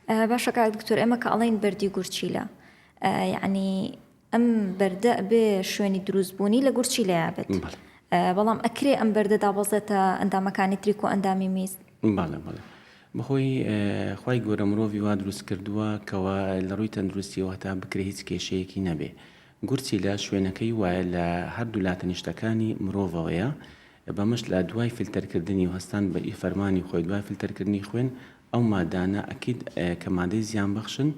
باشە کاک دکتۆر ئێمە کە ئەڵێین بەردی گورچیلە یعنی ئەم بەردە ئەبێ شوێنی دروست بوونی لە گورچیلەیا بێت بەڵام ئەکرێ ئەم بەردە دابەزێتە ئەندامەکانی تری کۆئەندامی میز؟ بەڵێ بەڵێ بەهۆی خوای گەورە مرۆڤی وا دروست کردووە کەوا لە ڕووی تەندروستیەوە هەتا بکرێ هیچ کێشەیەکی نەبێ گورچیلە شوێنەکەی وایە لە هەردوو لاتەنیشتەکانی مرۆڤەوەیە بەمەش لە دوای فلتەرکردنی و هەستان بە فەرمانی خۆی دوای فلتەرکردنی خوێن ئەو مادانە ئەکید کە مادەی زیان بەخشن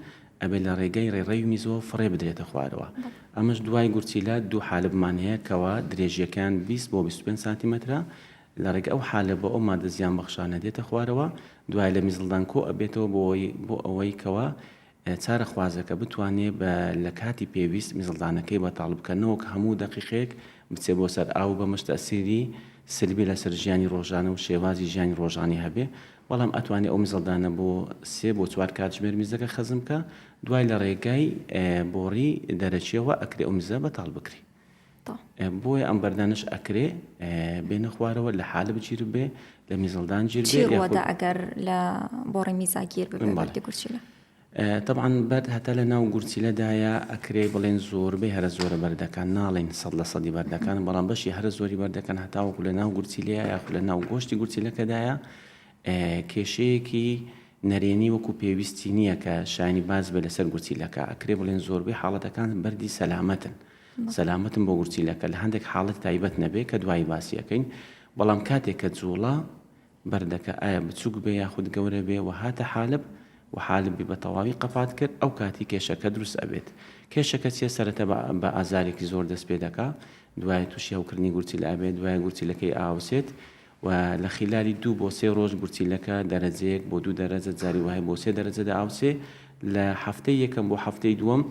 ئەبێ لە ڕێگەی ڕێڕەوی میزەوە فڕێ بدرێتە خوارەوە ئەمەش دوای گورچیلە دوو حالبمان هەیە کەوا درێژیەکەیان 20 بۆ 25 سانتیمەترە لە ڕێگە ئەو حالبە ئەو مادە زیان بەخشانە دێتە خوارەوە دوای لە میزڵدان کۆ ئەبێتەوە بۆ ئەوەی کەوا چارەخوازەکە بتوانێ بە لە کاتی پێویست میزڵدانەکەی بەتاڵ بکە نەوەک هەموو دەقیقەیەک بچێ بۆ سەر ئاو بەمەش تەئسیری سلبی لەسەر ژیانی ڕۆژانە و شێوازی ژیانی ڕۆژانەی هەبێ بەڵام ئەتوانێ ئەو میزڵدانە بۆ سێ بۆ چوار کاتژمێر میزەکە خەزن بکا دوای لە ڕێگای بۆڕی دەرەکیەوە ئەکرێ ئەو میزە بەتاڵ بکرێ بۆیە ئەم بەردانەش ئەکرێ بێنە خوارەوە لە حالب گیر بێ لە میزڵدان گیر بێ یاخود ئەگەر لە بۆڕی میزا گیر ببێ بەردی گورچیلە؟ تەبعەن بەرد هەتا لە ناو گورچیلەدایە ئەکرێ بڵێن زۆربەی هەرە زۆرە بەردەکان ناڵێن سەد لە سەدی بەردەکان بەڵام بەشی هەرە زۆری بەردەکان هەتاوەکو لە ناو گورچیلەیە یاخود لە ناو گۆشتی گورچیلەکەدایە کێشەیەکی نەرێنی وەکو پێویستی نییە کە شایانی باس بێ لەسەر گورچیلەکە ئەکرێ بڵێن زۆربەی حاڵەتەکان بەردی سەلامەتن سەلامەتن بۆ گورچیلەکە لە هەندێک حاڵەت تایبەت نەبێ کە دوایی باسی ئەکەین بەڵام کاتێک کە جوڵە بەردەکە ئایا بچوک بێ یاخود گەورە بێ و هاتە حالب و حالبی بە تەواوی قەپات کرد ئەو کاتی کێشەکە دروست ئەبێت کێشەکە چیە سەرەتا بە ئازارێکی زۆر دەست پێ دەکا دوای تووشی هەوکردنی گورچیلە ئەبێت دوای گورچیلەکەی ئاوسێت و لە خیلالی دوو بۆ سێ ڕۆژ گورچیلەکە دەرەجەیەک بۆ دوو دەرەجە جاری وایە بۆ سێ دەرەجە دەئاوسێ لە هەفتەی یەکەم بۆ هەفتەی دووەم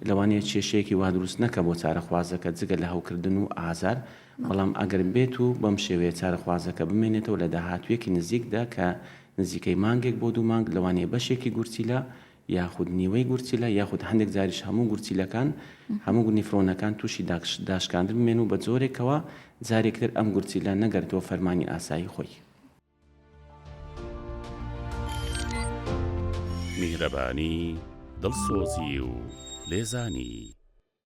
لەوانەیە کێشەیەکی وا دروست نەکە بۆ چارەخوازەکە جگە لە هەوکردن و ئازار بەڵام ئەگەر بێت و بەم شێوەیە چارەخوازەکە بمێنێتەوە لە داهاتوویەکی نزیکدا کە نزیکەی مانگێک بۆ دوو مانگ لەوانەیە بەشێکی گورچیلە یاخود نیوەی گورچیلە یاخود هەندێک جاریش هەموو گورچیلەکان هەموو نیفرۆنەکان تووشی داشکاندن بمێن و بە جۆرێکەوە جارێکتر ئەم گورچیلە نەگەرێتەوە فەرمانی ئاسایی خۆی. میهرەبانی، دڵسۆزی و لێزانی.